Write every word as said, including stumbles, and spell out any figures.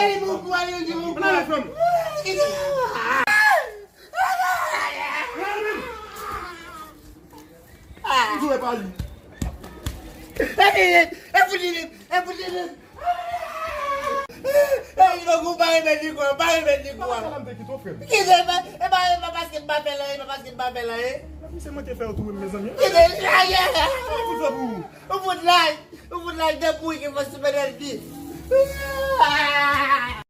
Ey, li bon kou, ey, li bon kou. Mwen jwe pa li. E pou li menm, e pou li menm, e pou li menm. E li bon kou, pa remèt li kwa, pa remèt li kwa. Sa m te kite w, frè m. Kite, e pa, e pa, e pa paske m pa fè l anyen, e pa paske m pa fè l anyen. Misye mwen te fè w tou, mezanmi. Kite, aye. Sa m te fè pou ou? Ou fout laj, ou fout laj depi w gen fòs sou Benelvi.